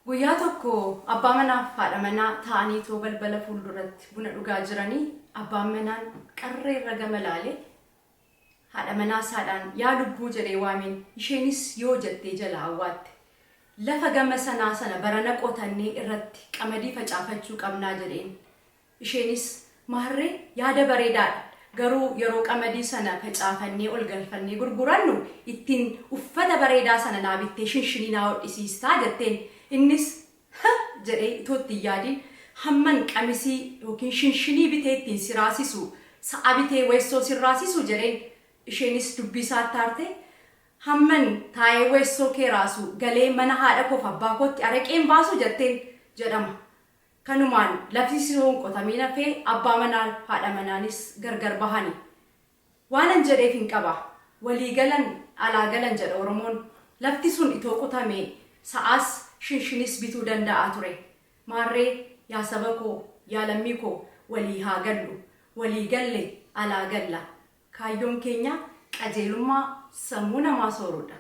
Guyyaa tokko abbaa manaaf haadha manaa taa'aniitoo balbala fuulduratti buna dhugaa jiranii abbaan manaan qarreerra gama laalee haadha manaa isaadhaan yaa lubbuu jedhee waameen isheenis yoo jettee jalaa awwaatte. Lafa gama sanaa sana barana qotannee irratti qamadii facaafachuu qabnaa jedheen. Isheenis maarree yaada bareedaadha garuu yeroo qamadii sana facaafannee ol galfannee gurgurannu ittiin uffata bareedaa sana naa bittee shinshinii naa hodhisiistaa jetteen. Innis huh jedhee itoo itti hin yaadiin hamman qamisii yookiin shinshinii bitee ittiin si raasisu sa'a bitee weessoo sin raasisu jedheen. Isheenis dubbii isaatti aartee hamman taa'ee weessoo kee raasu galee mana haadha koof abbaa kootti araqee hin baasu jetteen jedhama. Kanumaan lafti osoo hin qotamiin hafee abbaa manaaf haadha manaanis gargar bahani. Waanan jedheef hin qaba. Walii galan alaa galan jedha Oromoon. Lafti sun itoo qotamee sa'aas shinshinis bituu danda'a ture. Maarree yaa saba koo, yaa lammii koo walii haa gallu. Walii galle alaa galla. Kaayyoon keenya qajeelummaa sammuu namaa sooruudha.